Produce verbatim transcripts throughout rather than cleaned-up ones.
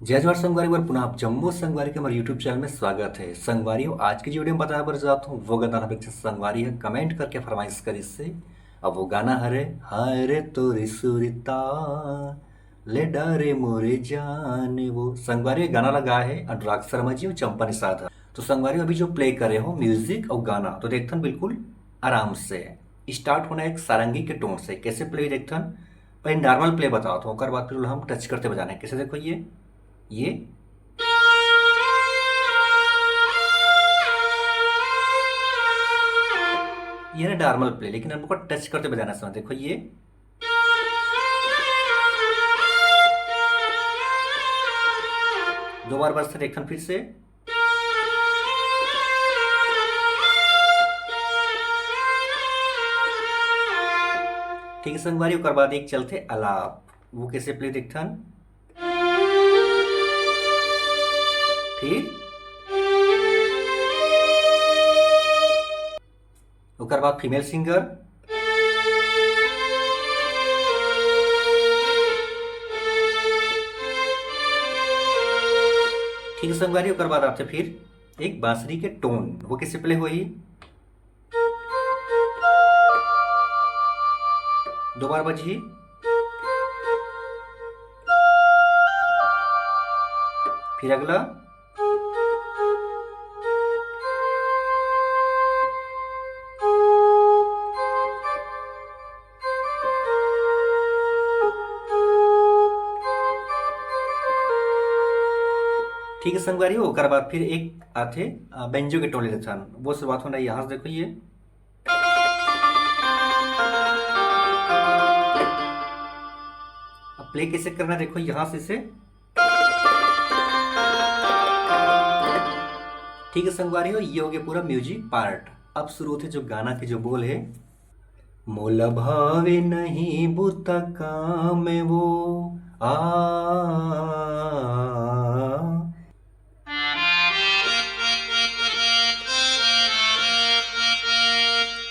जय जोहार संगवारी, बर पुनः आप जम्मो संगवारी के हमर YouTube चैनल में स्वागत है। संगवारी हो, आज के जो वीडियो में बताए बर जात हूँ, वो गाना हर एक झन संगवारी है कमेंट करके फरमाइश करिस से। अब वो गाना हरे, हाय रे तोरी सुरता, ले डारे मोरे जान। वो संगवारी, गाना ला गाए है अनुराग शर्मा जी और चंपा निषाद। तो संगवारी, अभी जो प्ले करे हो म्यूजिक और गाना, तो देखथन बिल्कुल आराम से स्टार्ट होना एक सारंगी के टोन से। कैसे प्ले देखथन, पहले नॉर्मल प्ले बताओ, तो ओकर बाद फिर हम टच करते बजाना है। कैसे, देखो ये, ये, ये ना नॉर्मल प्ले, लेकिन हमको टच करते बजाना है। समझ, देखो ये दो बार बजते, देखथन फिर से। ठीक है संगवारी, ओकर बाद एक चलथे अलाप, वो कैसे प्ले देखथन। फिर ओकर बाद फीमेल सिंगर। ठीक है संगवारी, ओकर बाद आथे फिर एक बांसुरी के टोन, वो कैसे प्ले होही। दो बार बजही। फिर अगला। ठीक है संगवारी हो, ओकर बाद फिर एक आथे, अ, बेंजो के टोन ले लेथन। वो शुरुआत होना है यहाँ से, देखो ये। अब प्ले कैसे करना है, देखो यहाँ से इसे। ठीक है संगवारी हो, ये हो गया पूरा म्यूजिक पार्ट। अब शुरू होते जो गाना के जो बोल है, मोला भावे नहीं बुता काम वो आ।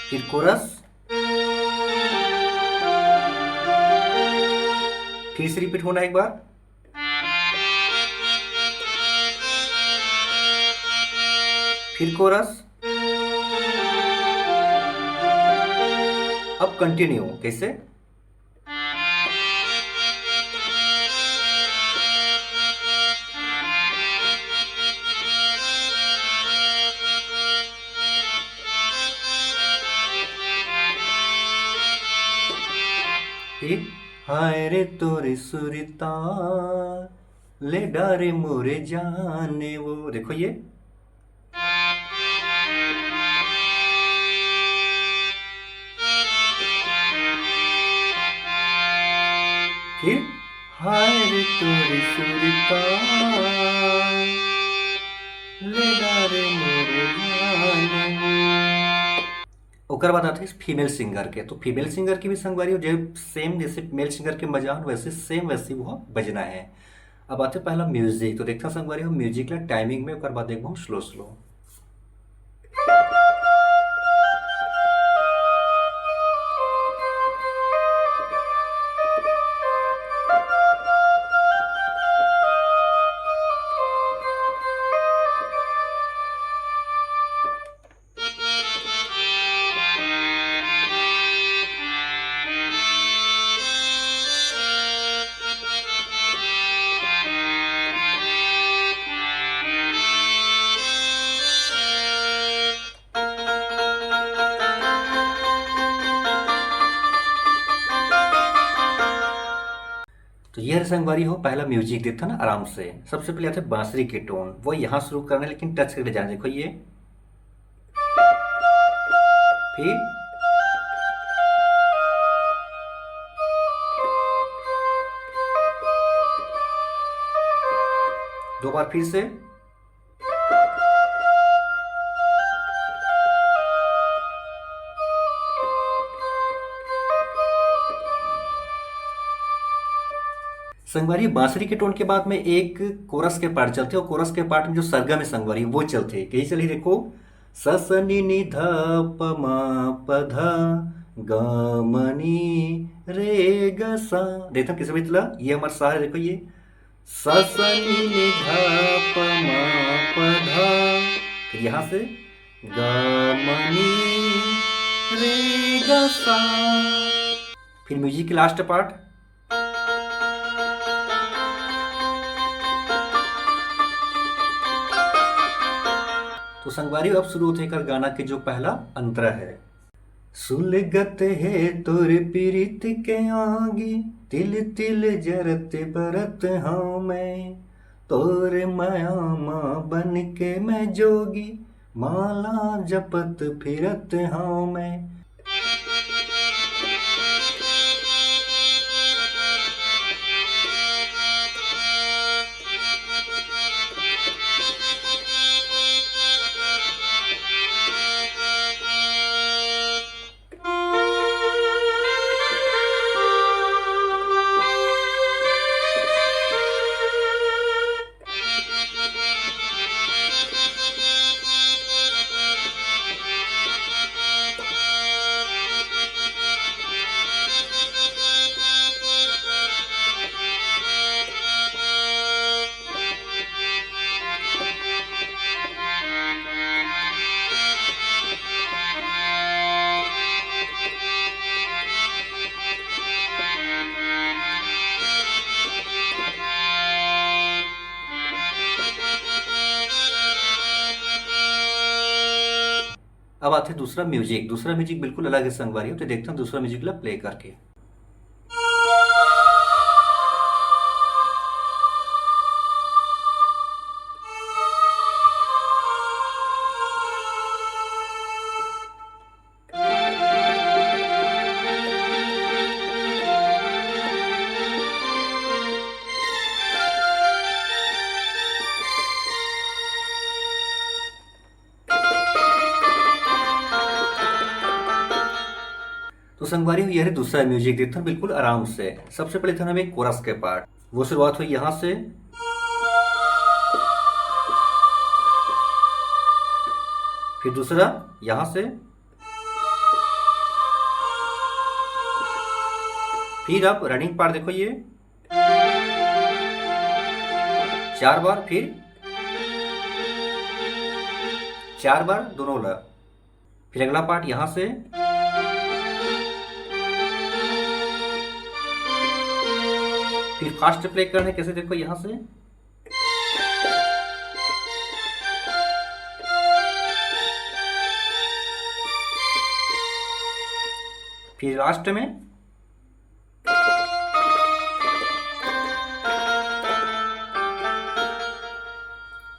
फिर कोरस, फिर से रिपीट होना एक बार। फिर कोरस। अब कंटिन्यू कैसे? फिर हाय रे तोरी सुरता, ले डारे मोरे जाने वो। देखो ये। फिर हाय रे तोरी सुरता, ले डारे मोरे जाने वो। ओकर बाद आथे फीमेल सिंगर के। तो फीमेल सिंगर की भी संगवारी हो, जे सेम जैसे मेल सिंगर के बजान, वैसे सेम वैसे वो बजना है। अब आथे पहला म्यूजिक। तो देखथन संगवारी हो म्यूजिक ला टाइमिंग में, ओकर बाद देखबो स्लो स्लो। तो ये हरे संगवारी हो, पहला म्यूजिक देखथन आराम से। सबसे पहले आथे बांसुरी के टोन, वो यहाँ शुरू करना है, लेकिन टच करके जाना। देखो ये, फिर दो बार फिर से। संगवारी, बांसुरी के टोन के बाद में एक कोरस के पार्ट चलथे, और कोरस के पार्ट में जो सरगम है संगवारी, वो चलथे। कही चली, देखो, स स नि नि ध प म प ध ग म नि रे ग सा। देखो किसे मितला, ये हमारे सा है, देखो ये सा सा नी नी धा पा मा पा धा। फिर यहाँ से गा मा नी रे गा सा। फिर म्यूजिक के लास्ट पार्ट। तो संगवारी, अब शुरू होथे एकर गाना के जो पहला अंतरा है। सुलगत हे तोर पीरित के आगी, तिल तिल जरत बरत हँव मैं। तोर मया मा बन के मैं जोगी, माला जपत फिरत हँव मैं। अब आथे दूसरा म्यूजिक। दूसरा म्यूजिक बिल्कुल अलग है संगवारी हो, तो देखते हैं दूसरा म्यूजिक ला प्ले करके। तो संगवारी हो, ये रहे दूसरा म्यूजिक, देखते हैं बिल्कुल आराम से। सबसे पहले था हमें कोरस के पार्ट, वो शुरुआत हुई यहाँ से, फिर दूसरा यहाँ से, फिर अब रनिंग पार्ट देखो, ये चार बार, फिर चार बार दोनों ला, फिर अगला पार्ट यहाँ से, फिर फास्ट प्ले करना है। कैसे? देखो यहाँ से, फिर लास्ट में।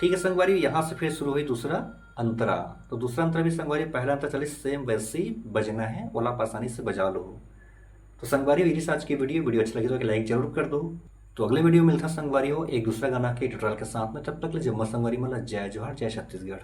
ठीक है संगवारी, यहाँ से फिर शुरू हुई दूसरा अंतरा। तो दूसरा अंतरा भी संगवारी पहला अंतरा चलिस सेम वैसे ही बजना है, ओला आप आसानी से बजा लो। तो संगवारी हो, ये रहिस आज की वीडियो। वीडियो अच्छा लगे तो लाइक जरूर कर दो। तो अगले वीडियो में मिलता संगवारी हो एक दूसरा गाना के ट्यूटोरियल के साथ में। तब तक ले जम्मो संगवारी मन ला जय जोहार, जय छत्तीसगढ़।